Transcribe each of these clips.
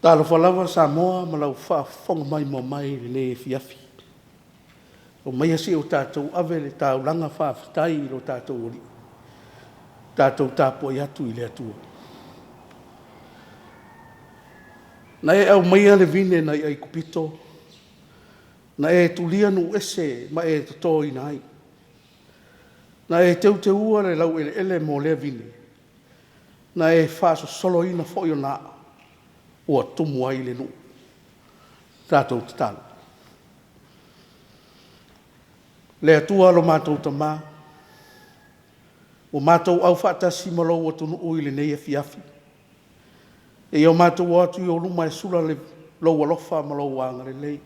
Talofa lava Samoa ma lau faafofoga maimoa mai i lenei afiafi. Aumaia se i o tatou ave le taulaga faafetai i lo tatou Alii, tatou tapuai atu i le Atua. Na e aumaia le vine nai Aikupito, na e tulia nuu ese ma e totoina ai. Na e teuteua le laueleele mo lea vine, na e faasosoloina foi ona aa ua tumu ai le nuu. Tatou tatalo. Le Atua lo matou Tama, ua matou aufaatasi ma lou atunuu i lenei afiafi, e ia matou o atu i ou luma e sula lou alofa ma lou agalelei.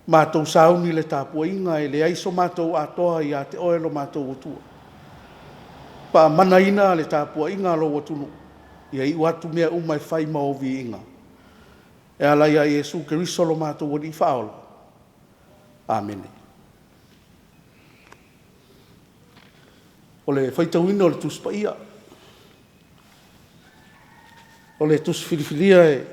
Matou sauni i le tapuaiga, e leai so matou atoa ia te oe lo matou Atua. Faamanaina le tapuaiga a lou atunuu, ia iu atu mea uma e fai ma ou viiga, e ala ia Iesu Keriso lo matou Alii Faaola. Amene. O le faitauina o le Tusi Paia, o le Tusi Filifilia e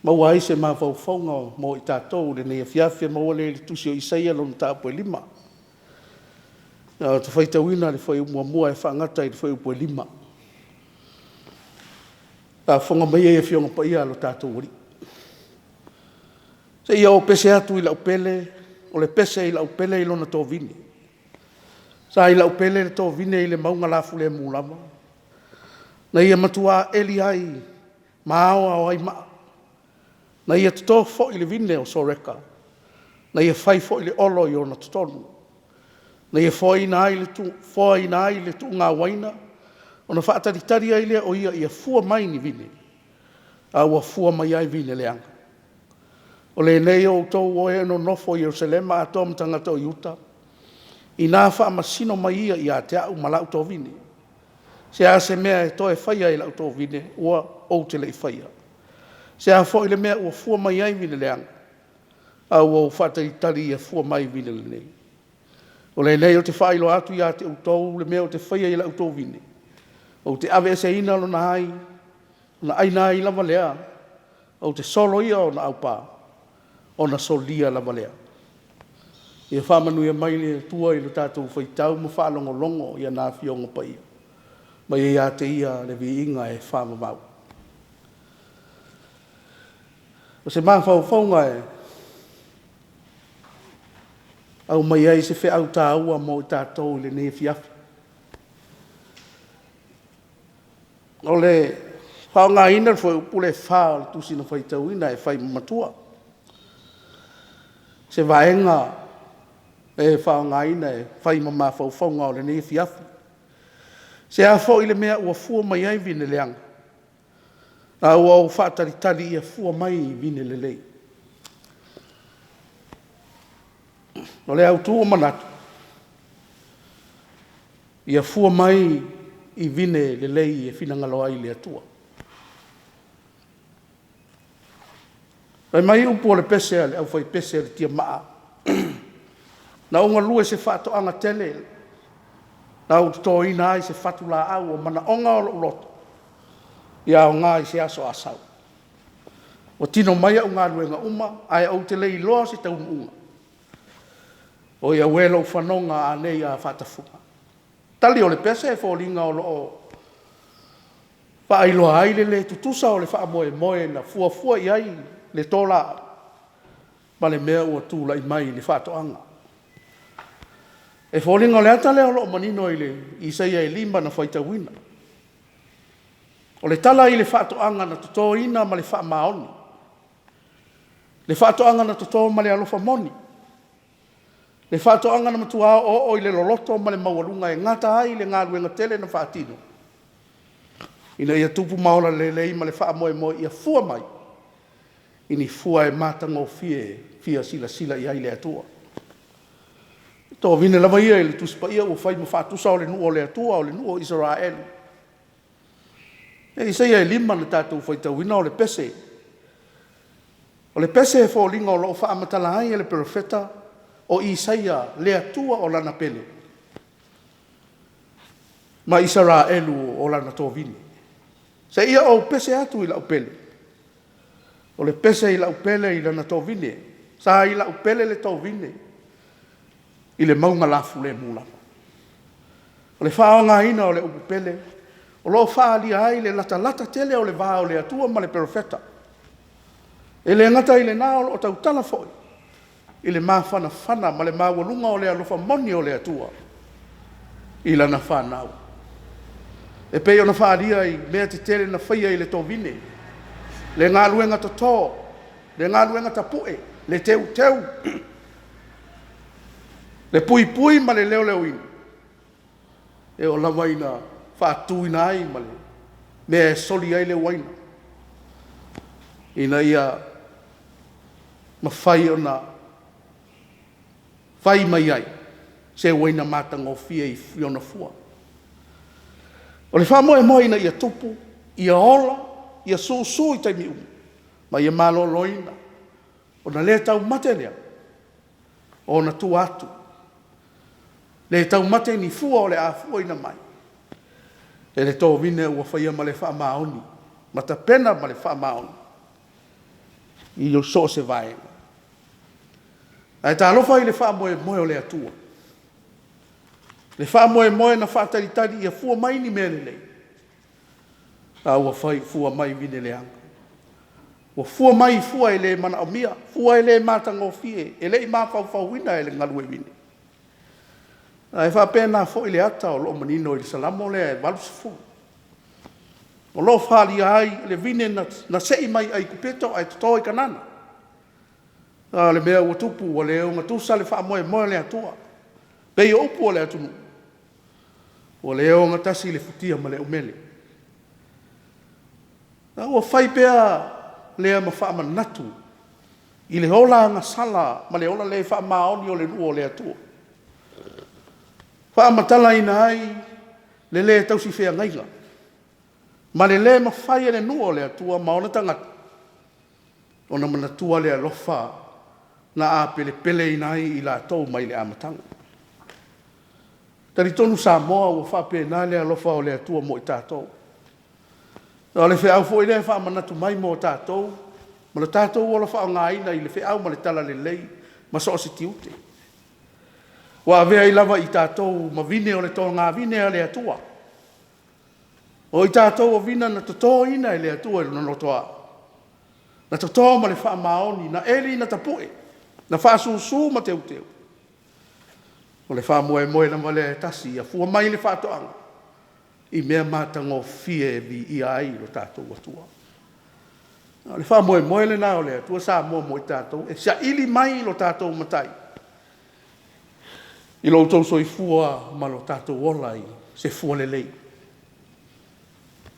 maua ai se mafaufauga mo i tatou i lenei afiafi, e maua lea i le Tusi o Isaia lona mataupu e 5. Ou te faitauina le fuaiupu 1 e faagata i le fuaiupu e 5. Faafofoga maia i Afioga Paia a lo tatou Alii. Seia ou pese atu i lau pele, o le pese i lau pele i lona tovine. Sa i lau pele le tovine i le mauga lafulemu lava, na ia matua eli ai ma aoao ai maa, na ia toto foi le vine o Soreka, na ia fai foi le olo i ona totonu, na ia foaina ai le tuugauaina, ona faatalitali ai lea o ia ia fua mai ni vine, a ua fua mai ai vine leaga. O lenei o outou o e nonofo i Yerusalema atoa ma tagata o Iuta, ina faamasino mai ia ia te au ma lau tovine. Se a se mea e toe faia i lau tovine ua ou te le i faia? Se a foi le mea ua fua mai ai vine leaga, a ua ou faatalitali ia fua mai vine lelei? O lenei ou te faailoa atu ia te outou le mea ou te faia i lau tovine, ou te aveeseina lona ai, ona aina ai lava lea, ou te soloia ona aupa, ona solia lava lea. Ia faamanuia mai le Atua i le tatou faitau ma faalogologo i ana Afioga Paia, ma ia ia te Ia le viiga e faavavau. O se mafaufauga e aumai ai se feau taua mo i tatou i lenei afiafi. O le faaaogaina o le fuaiupu lea e 4 o le tusi na faitauina e fai ma matua. Se vaega e faaaogaina e fai ma mafaufauga o lenei afiafi. Se a foi le mea ua fua mai ai vine leaga, a ua ou faatalitali ia fua mai vine lelei. O le autu o manatu, ia fua mai i vine lelei e finagalo ai le Atua. Fai mai upu o le pese a le aufaipese a le tiamaa, na ou galue i se faatoaga tele, na ou totoina ai se fatulaau o manaoga o lou loto, ia aoga i se aso a sau. Ua tino mai au galuega uma ae ou te le iloa se taunuuga. Oi auē lou fanoga anei a faatafuga. Tali o le pese e foliga o lo o faailoa ai le le tutusa o le faamoemoe na fuafua i ai le tolaau ma le mea ua tulai mai i le faatoaga. E foliga o le ata lea o lo o manino i le Isaia e 5 na faitauina. O le tala i le faatoaga na totoina ma le faamaoni, le faatoaga na toto ma le alofa moni, le faatoaga na matua oooo i le loloto ma le maualuga e gata ai le galuega tele na faatino, ina ia tupu ma ola lelei ma le faamoemoe ia fua mai i ni fua e matagofie e fia silasila i ai le Atua. O le tovine lava ia i le Tusi Paia ua fai ma faatusa o le nuu o le Atua, o le nuu o Isaraelu. O Isaia e 5 na tatou faitauina o le pese. O le pese e foliga o lo o faamatala ai e le Perofeta o Isaia le Atua o lana pele ma Isaraelu o lana tovine. Seia ou pese atu i lau pele. O le pese i lau pele i lana tovine. Sa i lau pele le tovine i le mauga lafulemu lava. O le faaaogaina o le upu pele, o lo o faaalia ai le latalata tele o le va o le Atua ma le Perofeta. E le gata i lena o lo o tautala foi i le mafanafana ma le maualuga o le alofa moni o le Atua i lana fanau. E pei ona faaalia i mea tetele na faia i le tovine, le galuega toto, le galuega tapue, le teuteu, le puipui ma le leoleoina, e oo lava ina faatuina ai ma le mea e soli ai le uaina, ina ia mafai ona fai mai ai se uaina matagofie i ona fua. O le faamoemoe ina ia tupu, ia ola, ia susu i taimi uma, ma ia maloloina, ona le taumate lea o ona tua atu, le taumate ni fua o le a fuaina mai e le tovine ua faia ma le faamaoni ma tapena ma le faamaoni i so o se vaega. Ae talofa i le faamoemoe o le Atua, le faamoemoe na faatalitali ia fua mai ni mea lelei, a ua fua mai vine leaga. Ua fua mai i fua e le manaomia, fua e le matagofie, e le i mafaufauina e le galuevine. Ae faapena foi le ata o lo o manino i le Salamo lea e 80, o lo o faaalia ai le vine na sei mai Aikupito ae toto i Kanana. A o le mea ua tupu, ua le ogatusa le faamoemoe o le Atua. E pei o upu a le atunuu, ua le ogatasi le futia ma le umele. A ua fai pea lea ma faamanatu i le ola agasala ma le ola le faamaoni o le nuu o le Atua, faamatalaina ai le le tausi feagaiga ma le le mafai e le nuu o le Atua ma ona tagata ona manatua le alofa na apelepeleina ai i latou mai le amataga. E talitonu Samoa ua faapena le alofa o le Atua mo i tatou. O le feau foi lea e faamanatu mai mo tatou ma le tatou ola faaaogaina i le feau ma le talalelei ma so o se tiute. Ua avea ai lava i tatou ma vine o le toga vine a le Atua. O i tatou o vina na totoina e le Atua i lona lotoa, na toto ma le faamaoni, na eli na tapue, na faasusu ma teuteu. O le faamoemoe lava lea e tasi, ia fua mai le faatoaga i mea matagofie e viia ai lo tatou Atua. O le faamoemoe lena o le Atua Samoa mo i tatou, e saili mai lo tatou Matai i lo outou soifua ma lo tatou ola i se fua lelei.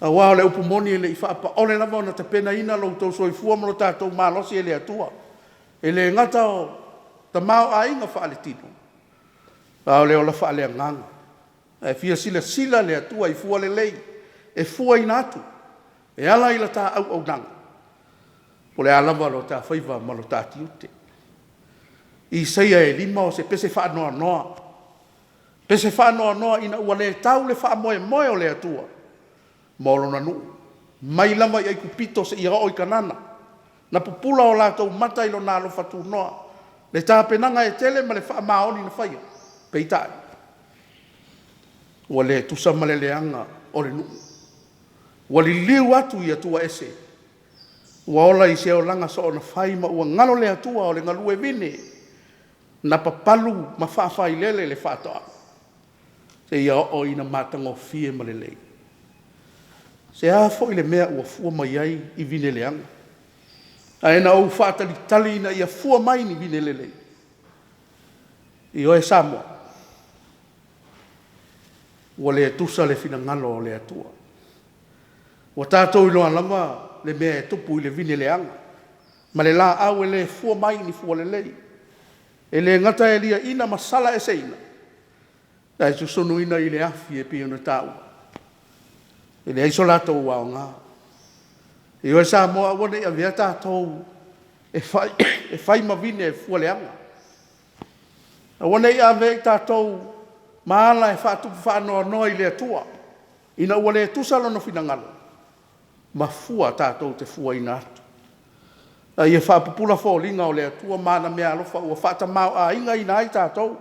Aua o le upu moni, e le i faapaole lava ona tapenaina lo outou soifua ma lo tatou malosi e le Atua, e le gata o tamaoaiga faaletino, a o le ola faaleagaga. Ae fia silasila le Atua i fua lelei e fuaina atu e ala i la ta auaunaga, po o le a lava lo ta faiva ma lo ta tiute. Isaia e 5 o se pese faanoanoa, pese faanoanoa ina ua le tau le faamoemoe o le Atua mo lona nuu, mai lava i Aikupito seia oo i Kanana, na pupula o latou mata i lona alofa tunoa, le tapenaga e tele ma le faamaoni na faia, peitai, ua le tusa ma le leaga o le nuu, ua liliu atu i atua ese, ua ola i se olaga soonafai ma ua galo le Atua o le galue vine na papalu ma faafailele le faatoaga seia oo ina matagofie ma lelei. Se a foi le mea ua fua mai ai i vine leaga, ae na ou faatalitali ina ia fua mai ni vine lelei? Ioe Samoa, ua le tusa le finagalo o le Atua. Ua tatou iloa lava le mea e tupu i le vine leaga ma le laau e le fua mai ni fua lelei. E le gata e liaina ma salaeseina, ae susunuina i le afi e pei ona taua, e leai so latou aoga. Ioe Samoa, aua ne i avea tatou e fai ma vine e fua leaga. Aua ne i avea i tatou ma ala e faatupu faanoanoa i le Atua ina ua le tusa lona finagalo. ma fua tatou te fuaina atu. A ia faapupula foliga o le Atua ma ana meaalofa ua faatamaoaigaina ai tatou,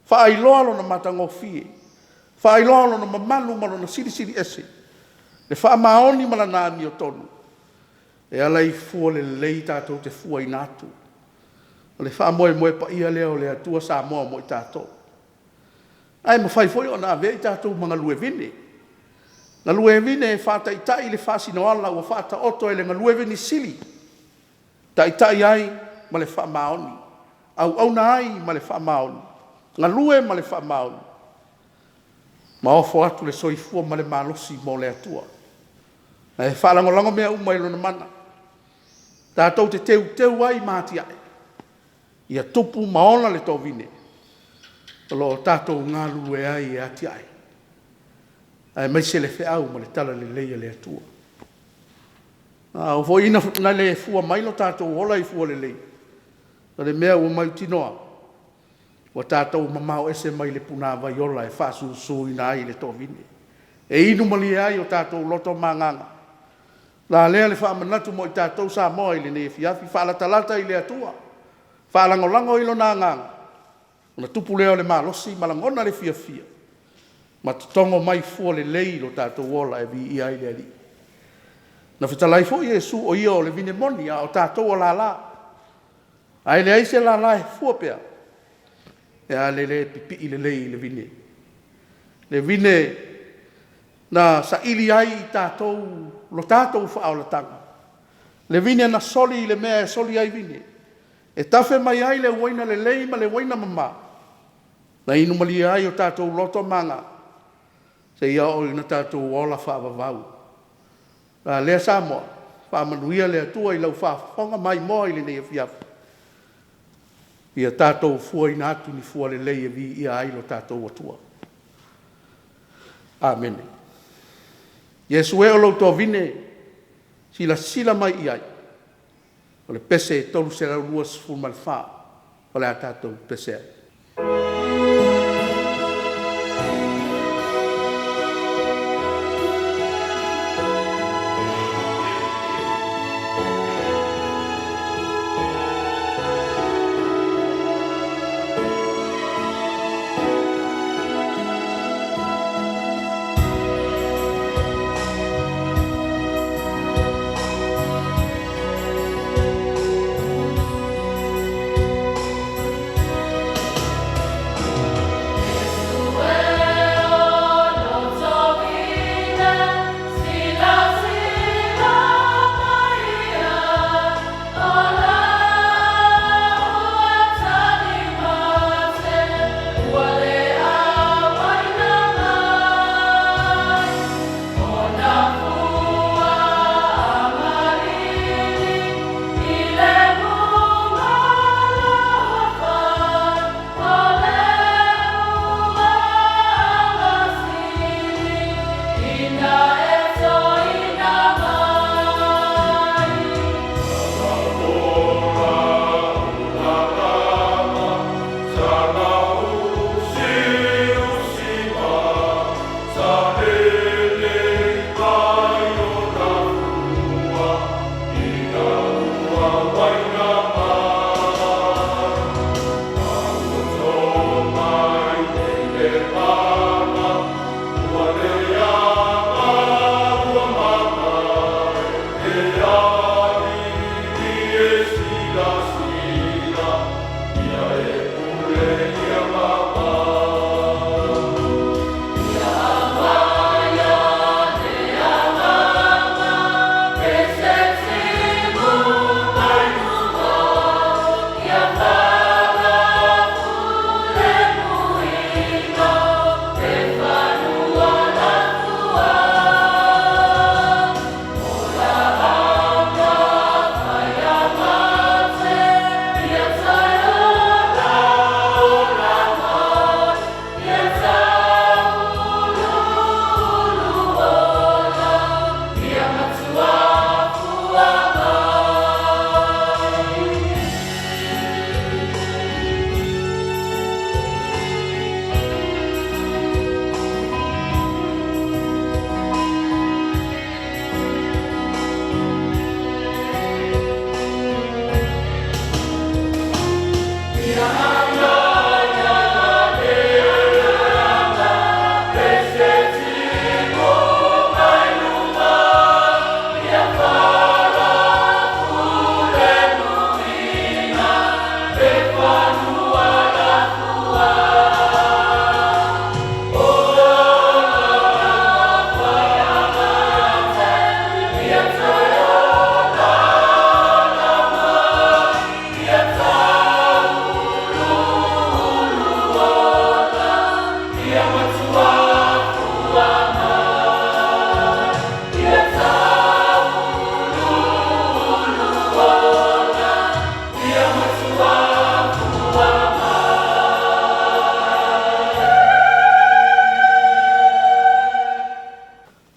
faailoa Lona matagofie, faailoa Lona mamalu ma Lona silisili ese, le faamaoni ma Lana amiotonu, e ala i fua lelei tatou te fuaina atu. O le faamoemoe paia lea o le Atua Samoa mo i tatou. Ae mafai foi ona avea i tatou ma galuevine, galuevine e faataitai le faasinoala ua faataoto e le galuevine sili, taitai ai ma le faamaoni, auauna ai ma le faamaoni, galue ma le faamaoni, ma ofo atu le soifua ma le malosi mo le Atua, ae faalagolago mea uma i Lona mana, tatou te teuteu ai ma atiae ia tupu ma ola le tovine o lo o tatou galulue ai e atiae, aemaise le feau ma le talalelei a le Atua. A oo foi ina le fua mai lo tatou ola i fua lelei, o le mea ua mautinoa, ua tatou mamao ese mai le punavai ola e faasusuina ai le toavine, e inu malie ai o tatou loto ma agaga. O le a lea le faamanatu mo i tatou Samoa i lenei afiafi, faalatalata i le Atua, faalagolago i Lona Agaga, ona tupu lea o le malosi ma lagona le fiafia ma totogo mai fua lelei lo tatou ola e viia ai le Alii. Na fetalai foi Iesu o Ia o le vine moni a o tatou o lala. Ae leai se lala e fua pea pe a le pipii lelei i le vine. Le vine na saili ai i tatou lo tatou faaolataga, le vine na soli i le mea e soli ai vine, e tafe mai ai le uaina lelei ma le uaina mama, na inu malie ai o tatou loto ma agaga, seia oo ina tatou ola faavavau. A lea Samoa, faamanuia le Atua i lau faafofoga maimoa i lenei afiafi, ia tatou fuaina atu ni fua lelei e viia ai lo tatou Atua. Amene. Iesu e, o lou tovine, silasila mai i ai, o le pese 324 o le a tatou pese ai.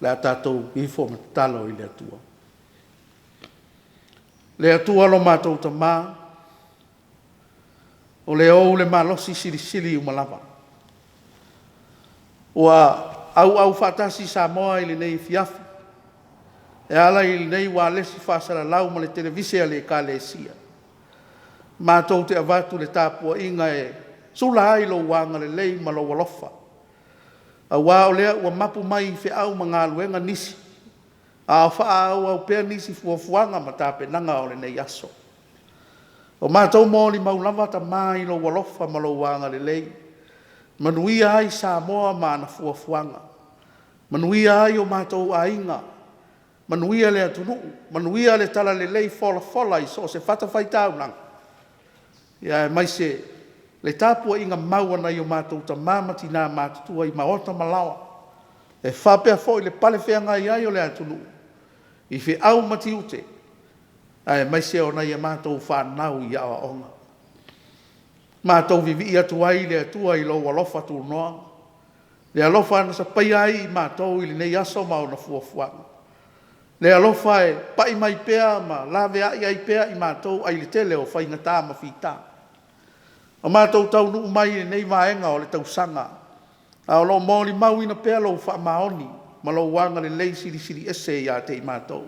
Le a tatou ifo ma tatalo i le Atua. Le Atua lo matou Tama, o le ou le malosi silisili uma lava. Ua auau faatasi Samoa i lenei afiafi e ala i lenei ualesi faasalalau ma le televise a le Ekalesia, matou te avatu le tapuaiga e sula ai lou agalelei ma lou alofa, aua o lea ua mapu mai i feau ma galuega nisi, a o faaauau pea nisi fuafuaga ma tapenaga o lenei aso. O matou molimau lava Tama i lou alofa ma lou agalelei, manuia ai Samoa ma ana fuafuaga, manuia ai o matou aiga, manuia le atunuu, manuia le talalelei folafola i so o se fatafaitaulaga, aemaise le tapuaiga mau a nai o matou tama ma tina matutua i maota ma laoa, e faapea foi le palefeagai ai o le atunuu i feau ma tiute, aemaise o nai a matou fanau i aoaoga. Matou vivii atu ai i le Atua i lou alofa tunoa, le alofa na sapaia ai i matou i lenei aso ma ona fuafuaga, le alofa e pai mai pea ma laveai ai pea i matou ai le tele o faigata ma fita. Ua matou taunuu mai i lenei vaega o le tausaga, a o lo o molimauina pea lou faamaoni ma lou agalelei silisili ese ia te i matou.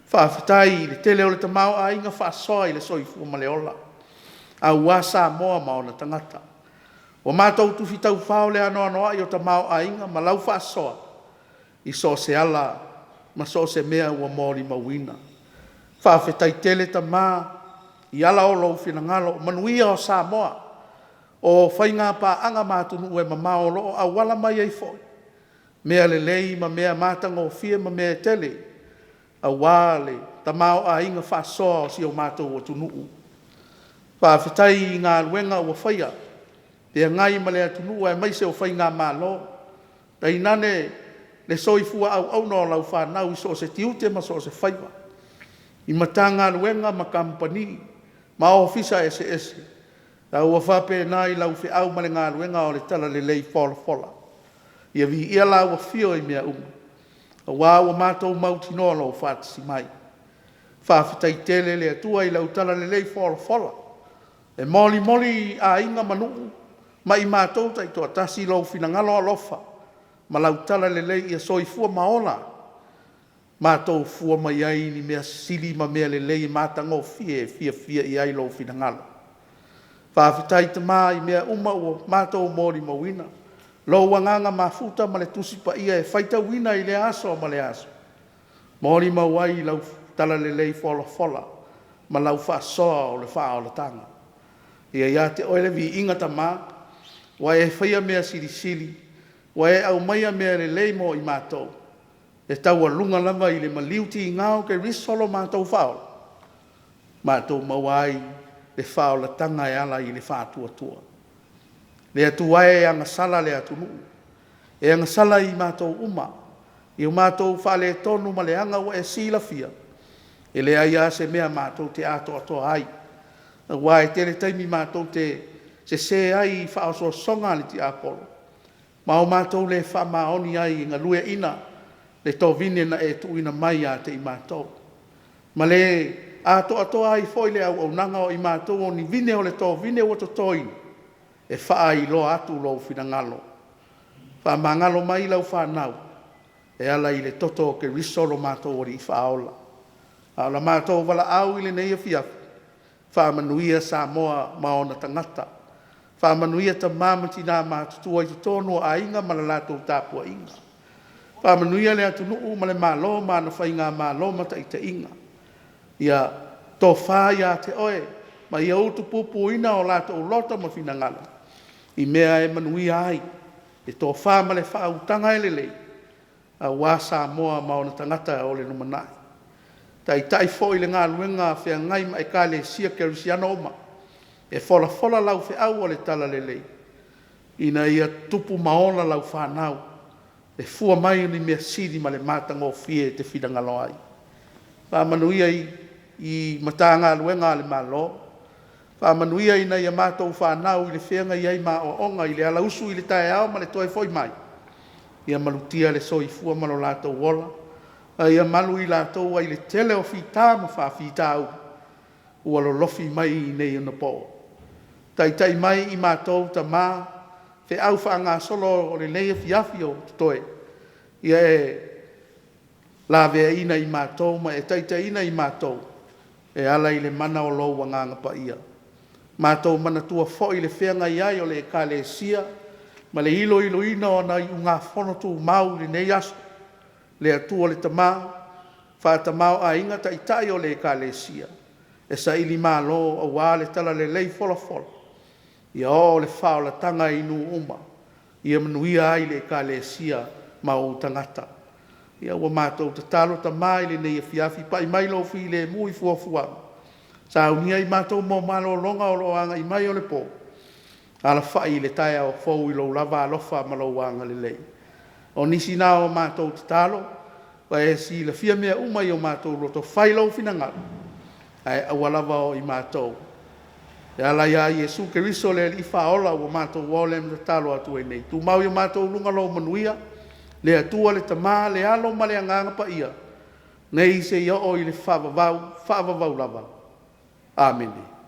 Faafetai i le tele o le tamaoaiga faasoa i le soifua ma le ola, aua Samoa ma ona tagata. Ua matou tufi taufao le anoanoai o tamaoaiga ma lau faasoa i so o se ala ma so o se mea ua molimauina. Faafetai tele Tama i ala o lou finagalo, manuia o Samoa, o faiga paaga ma atunuu e mamao o lo o auala mai ai foi mea lelei ma mea matagofie ma mea e tele aua le tamaoaiga faasoa o si o matou atunuu. Faafetai i galuega ua faia, feagai ma le atunuu aemaise o faigamalo, tainane le soifua auauna o lau fanau i so o se tiute ma so o se faiva, i Matagaluega ma Kamupani ma Ofisa eseese, a ua faapena i lau feau ma le galuega o le talalelei folafola. Ia viia lau Afio i mea uma, aua ua matou mautinoa lou faatasi mai. Faafetai tele le Atua i lau talalelei folafola e molimoli i aiga ma nuu ma i matou taitoatasi lou finagalo alofa ma lau talalelei ia soifua ma ola matou fua mai ai ni mea sili ma mea lelei e matagofie e fiafia i ai lou finagalo. Faafetai Tama i mea uma ua matou molimauina, lou agaga mafuta ma le Tusi Paia e faitauina i lea aso ma lea aso, molimau ai lau talalelei folafola ma lau faasoa o le faaolataga. Ia ia te Oe le viiga Tama, ua e faia mea silisili, ua e aumaia mea lelei mo i matou, e taualuga lava i le maliu tiga o Keriso lo matou Faaola, matou maua ai le faaolataga e ala i le faatuatua. Le Atua e, e agasala le atunuu, e agasala i matou uma i o matou faaletonu ma leaga ua e silafia, e leai lava se mea matou te atoatoa ai, aua e tele taimi matou te sese ai i faaosoosoga a le tiapolo, ma o matou le faamaoni ai e galueaiina le tovine na e tuuina mai ia te i matou, ma le atoatoa ai foi le auaunaga o i matou o ni vine o le tovine ua totoina e faailoa atu lou finagalo. Faamagalo mai lau fanau e ala i le toto o Keriso lo matou Alii Faaola. A o la matou valaau i lenei afiafi, faamanuia Samoa ma ona tagata, faamanuia tama ma tina matutua i totonu o aiga ma le latou tapuaiga, faamanuia le atunuu ma le Malo ma ana faigamalo ma taitaiga. Ia tofa ia te Oe ma ia utupupuina o latou loto ma finagalo i mea e manuia ai le tofa ma le faautaga e lelei aua Samoa ma ona tagata o le lumanai. Taitai foi le galuega feagai ma Ekalesia Kerisiano uma e folafola lau feau o le talalelei ina ia tupu ma ola lau fanau e fua mai ni mea sili ma le matagofie e te finagalo ai. Faamanuia i Matagaluega a le Malo, faamanuia i nai a matou fanau i le feagai ai ma aoaoga i le alausu i le taeao ma le toe foi mai. Ia malutia le soifua ma lo latou ola, a ia malu i latou ai le tele o fita ma faafitauli ua lolofi mai i nei onapo. Taitai mai i matou tama feau faagasolo o lenei afiafi o totoe, ia e laveaiina i matou ma e taitaiina i matou e ala i le mana o lou Agaga Paia. Matou manatua foi le feagai ai o le Ekalesia ma le iloiloina o ana iugafono tumau i lenei aso. Le Atua le Tama, faatamaoaiga Taitai o le Ekalesia, e sailimalo aua le talalelei folafola, ia oo le faaolataga i nuu uma, ia manuia ai le Ekalesia ma ou tagata. Ia ua matou tatalo Tama i lenei afiafi, pai mai lou filemu i fuafuaga, saunia i matou mo malologa o lo o agai mai o le po, alafai i le taeao fou i lou lava alofa ma lou agalelei. O nisi na o matou tatalo, ua e silafia mea uma i o matou loto, fai lou finagalo ae aua lava o i matou. E ala ia Iesu Keriso le Alii Faaola ua matou ola ma tatalo atu ai nei, tumau i o matou luga lou manuia, le Atua le Tama, le Alo ma le Agaga Paia, nei seia oo i le faavavau, faavavau lava. Amene.